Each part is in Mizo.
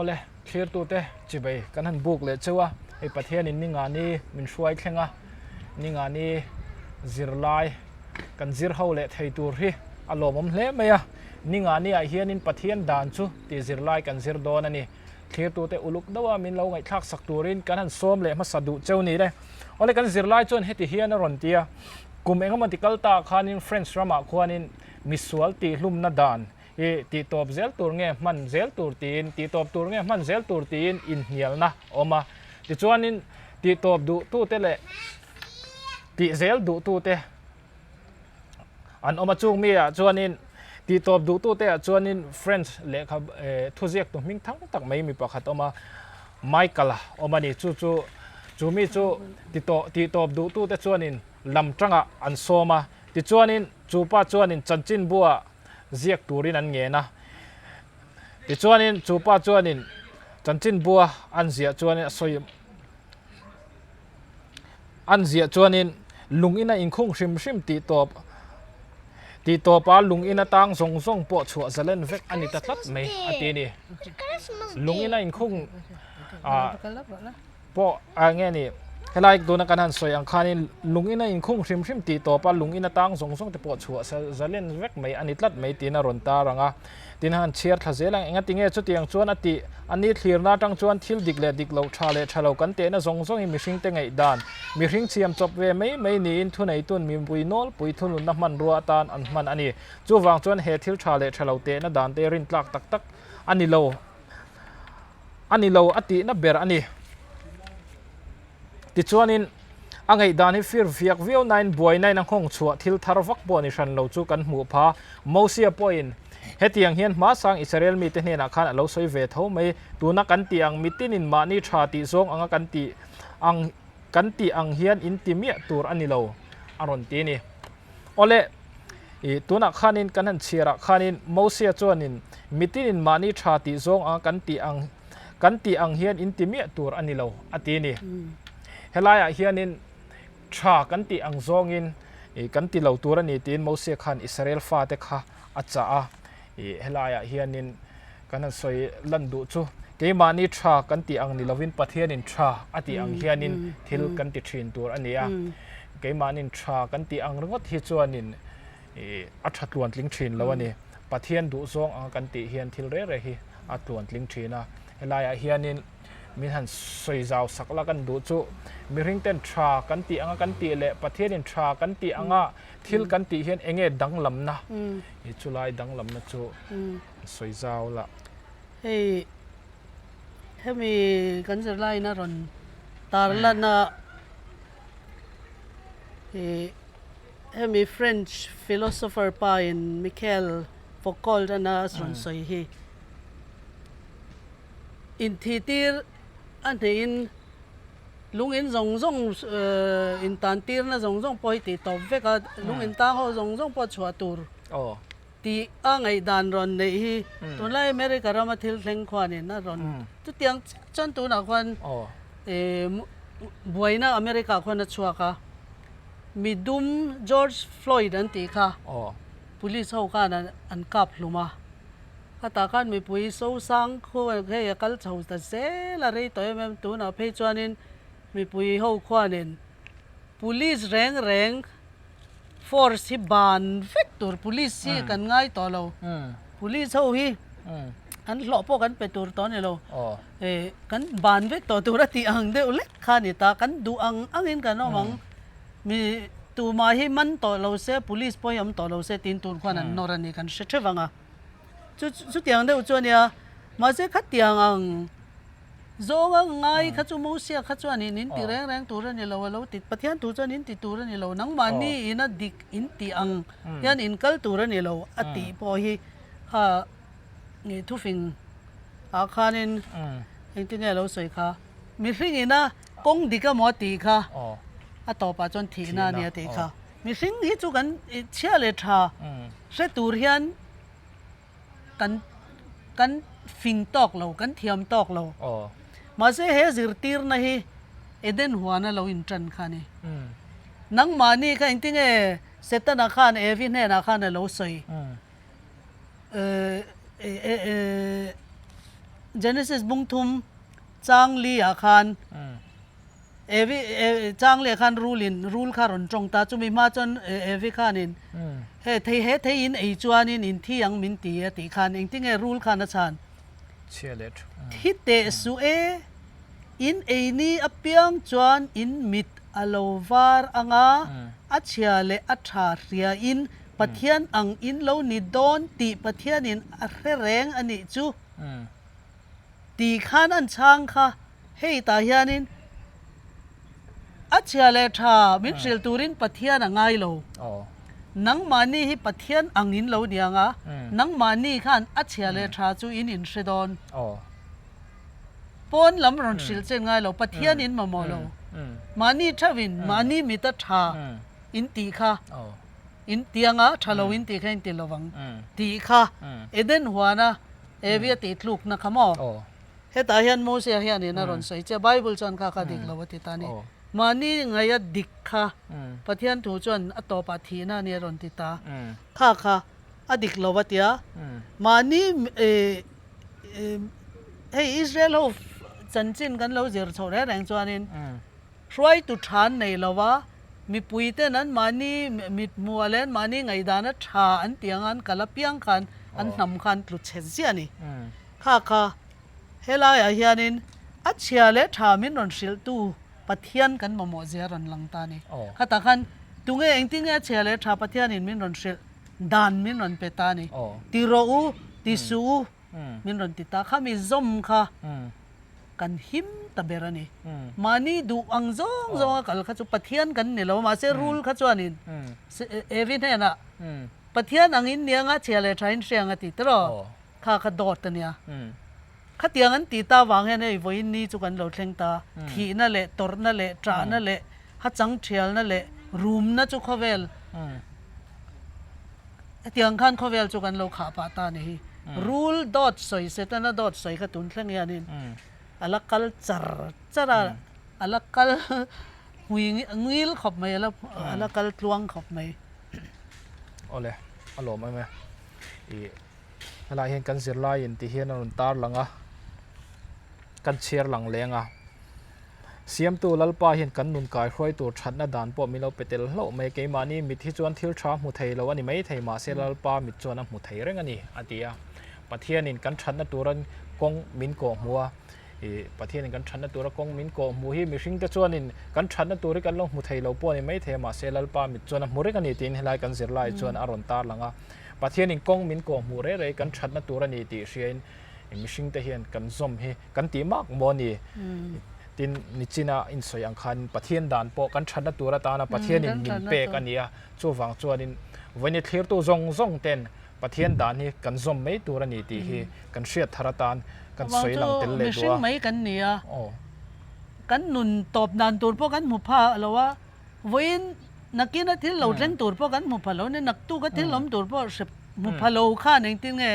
Awle, thlirtute chibei kan han buk leh cheu a, hei Pathianin Ningani min hruai thleng a, Ningani zirlai kan zir ho leh thei tur hi a lawmawm hle mai a, Ningani ah hianin Pathian dan chu tih zirlai kan zir dawn a ni. Thlirtute uluk deuha min lo ngaihthlak sak turin kan han sawm leh hmasa duh cheu ni le. Awle kan zirlai chuan heti hian a rawn ti a, kum engemaw ti kal ta khanin French ramah khuanin misual tihhlumna dan hi tihtawp zel tur nge hman zel tur tiin tihtawp tur nge hman zel tur tiin inhnialna a awm a. Tichuanin tihtawp duhtute leh tih zel duhtute an awm a, chung mi ah chuanin tihtawp duhtute ah chuanin French lehkha thuziaktu hming thang tak mai mi pakhat awm a, Michael-a awm a ni. Chu chu chu mi chu titawh tihtawp duhtute chuanin lam tangah an sawm a, tichuanin chu pa chuanin chanchinbua ziak turin an ngen a. Tichuanin chu pa chuanin chanchinbua an ziah chuanin a sawi an ziah chuanin lung ina inkhung hrim hrim tih tawp tih tawpa lung ina tang zawng zawng pawh chhuah zalen vek a ni ta tlat mai a ti a ni. Lung ina inkhung ah pawh ah nge ni helai tuna kan han sawi ang khanin lung ina inkhung hrim hrim tih tawpa lung ina tang zawng zawng te pawh chhuah zalen vek mai a ni tlat mai tiin a rawn tar ang a. Tin han chhiar thla zel ang, engatinge chutiang chuan a tih? A ni thlirna atang chuan thil dik leh dik loh, tha leh tha lo kan tehna zawng zawngin mihringte ngaihdan, mihring chhiam chawp ve mai mai niin thuneitun mipui nawlpui thununna hmanrua atan an hman a ni. Chuvang chuan he thil tha leh tha lo tehna dante rintlak tak tak a ni lo, a ni lo a tihna ber a ni. Tichuanin, a ngaihdan hi fir fiak viau nain buainain a nghawng chhuah thil thar vak pawh ni hran lo chu kan hmuh pha. Mosia pawhin hetiang hian hmasang Israel mite hnenah khan a lo sawi ve tho mai, Tuna kan tih ang mitinin mahni tha tih zawng anga kan tih ang kan tih ang hian in ti miah tur a ni lo, a rawn ti a ni. Awle, i tunah khanin kan han chhiarah khanin Mosia chuanin mitinin mahni tha tih zawng anga kan tih ang Kan tih ang hian in ti miah tur a ni lo, a ti a ni. Helaiah hianin tha kan tih ang zawngin kan ti lo tur a ni tiin Mosia khan Israel fate kha a chah a. Helaiah hianin kan han sawi lan duh chu keimahni tha kan tih ang ni lovin Pathianin tha a tih ang hianin thil kan ti thin tur a ni a. Keimahnin tha kan tih ang ringawt hi chuanin a tha tluantling thin lo a ni. Pathian duhzawng anga kan tih hian thil reh reh hi a tluantling thin a. Helaiah hianin min han sawi zau sak la kan duh chu mihring ten tha kan tih anga kan tih leh Pathianin tha kan tih anga thil kan tih hian eng nge danglamna i chulai danglamna chu sawi zau la. Hei hemi kan zirlaiin a rawn tarlan a ih Hemi French philosopher pa in Michel Foucault ana a rawn sawi hi inthihtir a hnehin lung in zawng zawng intan tirna zawng zawng pawh hi tih tawp vek a, lung in tang ho zawng zawng pawh chhuah tur tih a ngaihdan rawn neih hi tunlai America rama thil thleng khuanin a rawn chutiang chiah chuan tunah khuan buaina America ah khuan a chhuak a. Mi dum George Floyd an tih kha police ho khan an kap hlum a, khatah khan mipui sosang khu hei a kal chho ta zel a rei tawh em em tunah phei chuanin mipui ho khuanin police reng reng force hi ban vek tur police hi kan ngai tawh lo police ho hi an hlawh pawh kan pe tur tawh a ni lo. Kan ban vek tawh tur a tih ang deuh lek kha a ni ta, kan duh ang angin kan awm ang, mi tumah hi man tawh lo se, police pawh hi awm tawh lo se tiin tun khuan an nawr a ni, kan hre theuh ang a. Chu chutiang deuh chu a nia, mahse khatiang ang zawnga ngai kha chu Mosia kha chuan in inti reng reng tur a ni lo, a lo ti, Pathian thu chuan in ti tur a ni lo, nangmahni ina dik in tih ang hian in kal tur a ni lo a tih pawh hi kha thufing ah khanin engtin nge a lo sawi kha mihring ina kawng dik amaw a tih kha a tawpah chuan thihna a ni a tih kha mihring hi chu kan chhia leh tha hre tur hian kan kan fing tawk lo kan thiam tawk lo mahse he zirtirna hi Eden huana lo intan kha a ni nangmahni kha engtin nge Setana khan Evi hnenah khan a lo sawi. Genesis bung thum chang li ah khan Evi chang leh khan rul in rul kha rawn tawng ta chumi hma chuan Evi khan in he thei he thei in ei chuan in in thi ang min ti a tih khan engtinge rul khan a chhan thi teh suh e in ei ni apiang chuan in mit a lo var anga a chhia leh a tha hria in Pathian ang in lo ni dawn tih Pathian in a hre reng a nih chu. Ti khan an chhang kha hei tah hianin a chhia leh tha min hrilh turin Pathian a ngai lo. Nangmahni hi Pathian ang in lo ni ang a, nangmahni khan a chhia leh tha chu in inhre dawn. Pawn lam rawn hrilh chen ngai lo, Pathian in mamawh lo. Mahni theuhin mahni mita tha in tih kha. In tianga tha lo in tih kha in ti lo vang tih kha Eden huana Evi a tih tlukna kha maw? Hetah hian Mosia hianin a rawn sawi che a, Bible chuan kha kha dik lo a ti ta a ni. Mahni ngaia dik kha Pathian thu chuan a tawpah thihna a ni a rawn ti ta. Kha kha a dik lo a ti a. Mahni hei Israel ho chanchin kan lo zir chhoh reng reng chuanin Hruaitu tha an nei lo a, mipui ten an mahni mithmuh leh an mahni ngaihdana tha an tih anga an kal apiang khan an hnam kha an tlu chhe ziah a ni. Kha kha helaiah hianin a chhia leh tha min rawn hrilhtu Pathian kan mamawh zia a rawn lang ta a ni. Khatah khan tunge engtin nge a chhia leh tha Pathianin min rawn hrilh dan min rawn pe ta a ni. Ti rawh u, ti suh u min rawn ti ta. Khami zawm kha kan him ta ber a ni. Mahni duh ang zawng zawnga kal kha chu Pathian kan ni lo, mahse rul kha chuanin Evi hnenah Pathian angin ni anga chhia leh thain hre ang a ti tiraw? Kha kha dawt a nia. Khatiang an ti ta vang hian hei vawiin ni chu kan lo thleng ta, thihna leh tawrhna leh ṭahna leh hachang ṭhialna leh rumna chu khawvel Hetiang khan khawvel chu kan lo khah pah ta a ni hi. Rul dawt sawi, Setana dawt sawi kha tun thleng hianin a la kal char char a, a la kal hmui ngil khawp mai, a la kal tluang khawp mai. Awle, a lawm em e. Ih, helai hian kan zirlaiin ti hian a rawn tar lang a, kan chhiar lang leng a. Siamtu Lalpa hian kan nun kaihruai tur thatna dan pawh min lo pe tel hlauh mai. Keimahni mit hi chuan thil tha hmu thei lo a ni mai thei, mahse Lalpa mit chuan a hmu thei reng a ni, a ti a. Pathianin kan thatna tura kawng min kawh hmu a, ih, Pathianin kan thatna tura kawng min kawh hmu hi mihringte chuanin kan thatna tur hi kan lo hmu thei lo pawh a ni mai thei a, mahse Lalpa mit chuan a hmu reng a ni tiin helai kan zirlai chuan a rawn tarlang a. Pathianin kawng min kawh hmuh reh reh kan thatna tur a ni tih hriain mihringte hian kan zawm hi kan tih mak maw ni? Tin, nichina insawi ang khan Pathian dan pawh kan thatna tur atana Pathianin min pek a ni a, chuvang chuanin vawiin thlirtu zawng zawng ten Pathian dan hi kan zawm mai tur a ni tih hi kan hriat thar atan kan sawi lang tel leh duh a. Mihring mai kan ni a, kan nun tawp dan tur pawh kan hmu pha lo a, vawiin nakina thil lo thleng tur pawh kan hmu pha lo a ni, naktuka thil awm tur pawh hre hmu pha lo khan engtin nge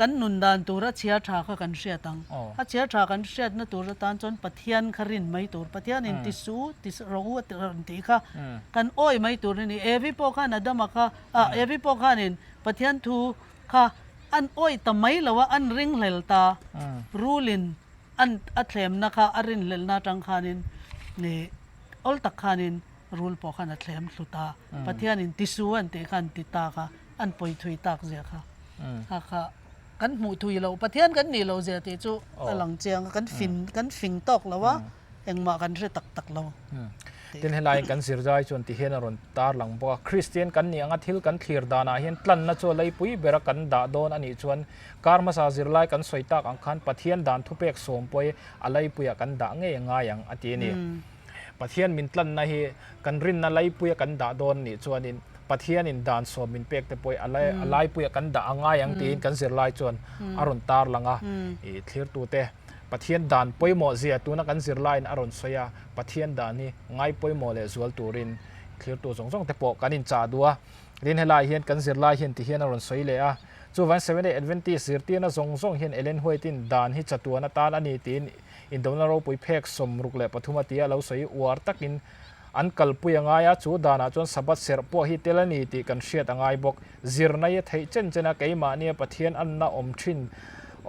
Kan nun dan tur a chhia tha kha kan hriat ang. A chhia tha kan hriatna tur atan chuan Pathian kha rin mai tur. Pathianin ti suh u, ti rawh u a ti rawn tih kha kan awi mai tur a ni. Evi pawh khan Adama kha, ah Evi pawh khanin Pathian thu kha an awi ta mai lo a, an ringhlel ta. Rulin an a thlemna kha a rinhlelna atang khanin ih awl tak khanin rul pawh khan a thlem thlu ta. Pathianin ti suh u an tih kha an ti ta kha. An pawi thui tak zia kha kha kha kan hmuh thui loh Pathian kan nih loh zia tih chu a lang chiang a, kan fin kan fing tawk lo a, engmah kan hre tak tak lo. Tin helaiin kan zirlai chuan ti hian a rawn tar lang bawk a, Kristian kan nih anga thil kan thlir danah hian tlanna chu a leipui bera kan dah dawn a nih chuan kar hmasa zirlai kan sawi tak ang khan Pathian dan thupek sawm pawh hi a leipuiah kan dah ngei a ngai ang a ti a ni. Pathian min tlanna hi kan rinna laipuia kan dah dawn nih chuanin Pathianin dan sawm min pek te pawh a laipuia kan dah a ngai ang tiin kan zirlai chuan a rawn tar lang a. I thlirtute Pathian dan pawimawh zia tuna kan zirlaiin a rawn sawi a, Pathian dan hi ngai pawimawh leh zual turin thlirtu zawng zawng te pawh kan inchah duh a. Tin helai hian kan zirlai hian ti hian a rawn sawi leh a, chuvang Seventh-day Adventist zirtirna zawng zawng hian Ellen White-in dan hi chatuan atan a ni tiin Indona ropui phek 63 a tia lo sawi uar takin an kalpui a ngai a, chu danah chuan Sabbath serh pawh hi tel a ni tih kan hriat a ngai bawk. Zirna i a theih chen chen a, keimahnia Pathian anna awm thin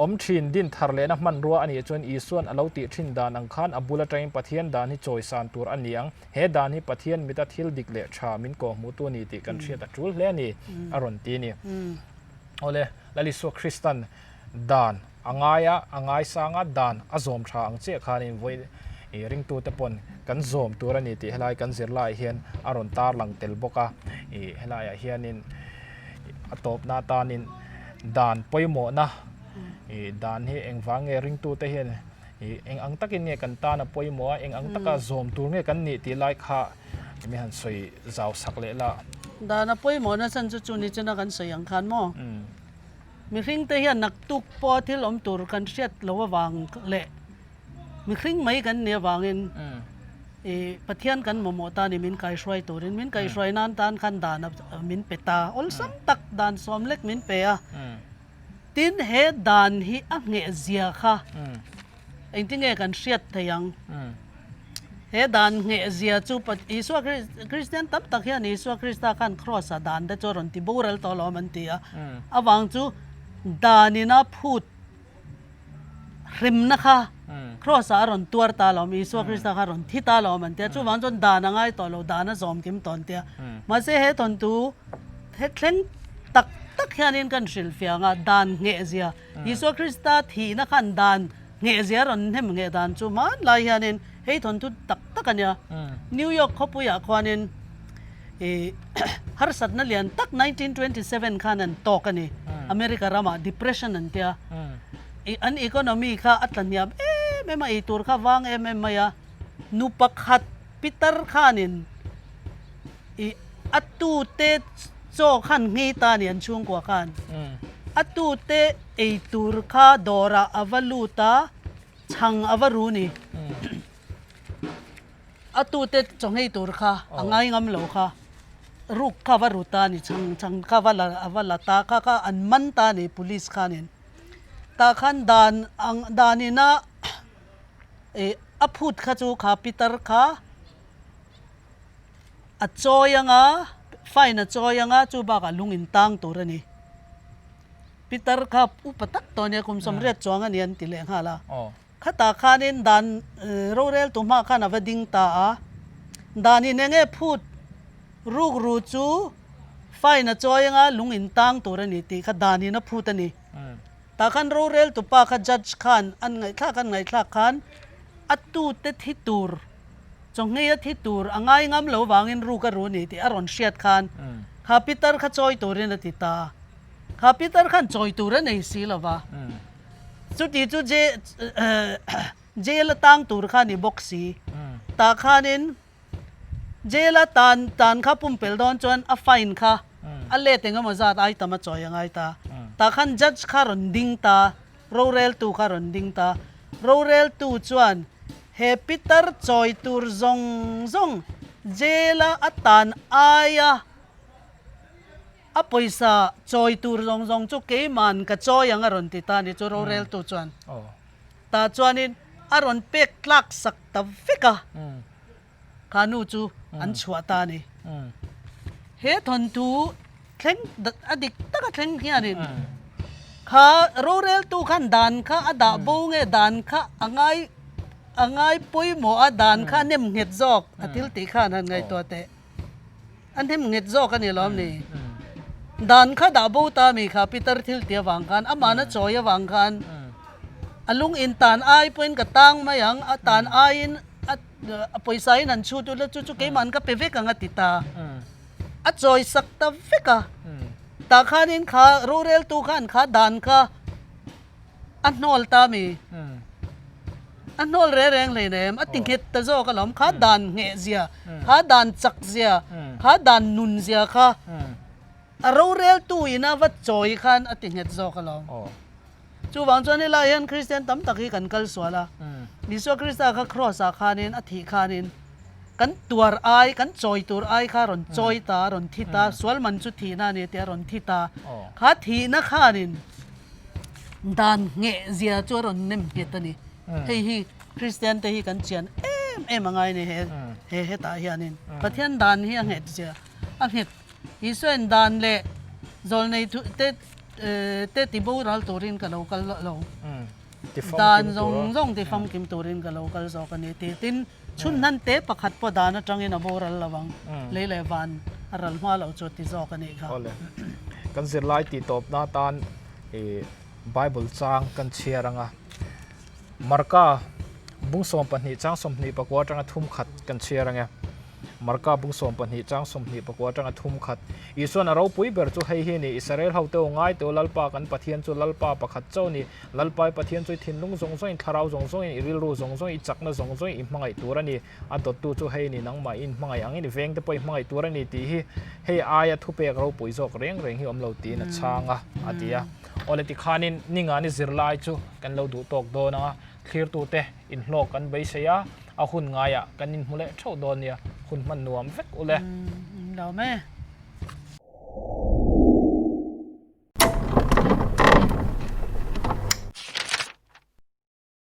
Awm thin din thar lehna hmanrua a nih chuan Isua'n a lo tih thin dan ang khan a bul atangin Pathian dan hi chawisan tur a ni ang. He dan hi Pathian mita thil dik leh tha min kawhhmuhtu a ni tih kan hriat a tul hle a ni, a rawn ti a ni. Awle, Lal Isua Kristan dan a ngai a, a ngaisang a, dan a zawm tha ang chiah khanin vawi ringtute pawn kan zawm tur a ni tih helai kan zirlaiah hian a rawn tarlang tel bawk a. Ih helaiah hianin a tawpna atanin dan pawimawhna ih dan hi engvang nge ringtute hian ih eng ang takin nge kan tan a pawimawh a, eng ang taka zawm tur nge kan nih tih lai kha mi han sawi zau sak leh la. Dan a pawimawhna chhan chu chu ni chuna kan sawi ang khan maw? Mihringte hian naktuk pawha thil awm tur kan hriat lo avang leh mihring mai kan nih avangin ih Pathian kan mamawh ta a ni min kaihruai turin min kaihruai nan tan khan dan min pe ta awlsam tak dan sawm lek min pe a tin he dan hi a ngheh zia kha engtinge kan hriat thei ang he dan ngheh zia chu Isua Kristian tam tak hian Isua Krista khan kraws ah dan te chu a rawn ti boral tawh alawm an ti a avang chu danin a phut Hremna kha Kraws ah a rawn tuar ta alawm, Isua Krista kha a rawn thi ta alawm an ti a, chuvang chuan dan a ngai tawh lo, dan a zawm kim tawh an ti a. Mahse he thawnthu he thleng tak tak hianin kan hrilhfiah ang a, dan ngheh zia, Isua Krista thihna khan dan ngheh zia a rawn hnem ngheh dan chu hmanlai hianin hei thawnthu tak tak a nia. New York khawpuiah khuanin ih harsatna lian tak 1927 khan an tawk a ni, America ramah depression an tia. Ih an economy kha a tla hniam em em a, ei tur kha vang em em mai a, nu pakhat pitar khanin ih a tute chaw khan nghei ta a ni an chhungkua khan, a tute ei tur kha dawrah a va lut a, chhang a va ru ni. A tute chaw nghei tur kha a ngai ngam lo kha, ruk kha a va ru ta a ni, chhang chhang kha a va la a va la ta kha kha an man ta a ni police khanin. Tah khan dan ang dan ina ih a phut kha chu kha pitar kha a chawi ang a, fine a chawi ang a, chu bakah lung in tang tur a ni. Pitar kha upa tak tawh a nia kum 80 chuang a ni an ti leh nghal a. Khatah khanin dan roreltu hmah khan a va ding ta a, danin eng nge phut rukru chu fine a chawi anga lung in tang tur a ni tih kha danin a phut a ni. Tah khan roreltu pa kha judge khan an ngaihthlak an ngaihthlak khan a tute thi tur chawnghei a thi tur a ngai ngam lo vangin ruk a ru a ni tih a rawn hriat khan kha pitar kha chawi turin a ti ta a, kha pitar khan chawi tur a nei si lo va. Chuti chu jail a tang tur kha a ni bawk si. Tah khanin jail a tan tan kha pumpelh dawn chuan a fine kha a let eng emaw zat ai tam a chawi a ngai ta. Tah khan judge kha rawn ding ta, roreltu kha rawn ding ta. Roreltu chuan he pitar chawi tur zawng zawng jail a a tan aia A pawisa chawi tur zawng zawng chu keiman ka chawi ang a rawn ti ta a ni chu roreltu chuan. Tah chuanin a rawn pek tlak sak ta vek a, kha nu chu an chhuah ta a ni. He thawnthu thleng a dik taka thleng hianin kha roreltu khan dan kha a dah bo nge dan kha a ngai a ngai pawimawh a dan kha a nem nghet zawk a thil tih khan han ngaihtuah teh. A hnem nghet zawk a ni lawm ni? Dan kha dah bo ta mi kha Peter thil ti avang khan amahna chawi avang khan a lung in tan ai pawhin ka tang mai ang, a tan aiin a pawisa in an chhut ula chu chu keimah an ka pe vek ang a ti ta. A chawi sak ta vek a. Tah khanin kha roreltu khan kha dan kha A hnawl ta mi? A hnawl reng reng hlei nem, a ti nghet ta zawk alawm. Kha dan ngheh zia, kha dan chak zia, kha dan nun zia kha a roreltu in a va chawi khan a ti nghet zawk alawm. Chuvang chuan helai hian Kristian tam tak hi kan kal sual a, Isua Krista kha kraws ah khanin a thih khanin kan tuar ai, kan chawi tur ai kha a rawn chawi ta, a rawn thi ta, sual man chu thihna a ni tih a rawn thi ta. Kha thihna khanin Dan ngheh zia chu a rawn nem nghet a ni. Hei hi Kristian te hi kan chian em em a ngai a ni he he hetah hianin. Pathian dan hi a nghet zia a nghet. Isuain dan leh zawlnei thu te. te ti boral turin ka lo kal lo. Dan zawng zawng ti famkim turin ka lo kal zawk a ni tih. Tin, chhun hnan te pakhat pawh dan atangin a boral lo ang, lei leh van a ral hma loh chu ti zawk a nih kha. Awle, kan zirlai tih tawpna atan i Bible chang kan chhiar ang a, Marka bung 12 chang 24 atanga thum khat kan chhiar ang e. Marka bung 12 chang 24 atanga thum khat. Isuan a ropui ber chu hei hi a ni, Israel hote u ngai teu Lalpa kan Pathian chu Lalpa pakhat chauh a ni. Lalpa i Pathian chu i thinlung zawng zawngin, thlarau zawng zawngin, i rilru zawng zawngin, i chakna zawng zawngin i hmangaih tur a ni. A dawttu chu hei a ni, nangmah i inhmangaih angin i vengte pawh i hmangaih tur a ni tih hi hei aia thupek ropui zawk reng reng hi awm lo tiin a chhang a, a ti a. Awle tikhanin ningani zirlai chu kan lo duh tawk dawn ang a, thlirtute inhlawk kan beisei a, a hun ngaiah kan inhmu leh theuh dawn nia, hun hman nuam vek ule. Umm, lo mai.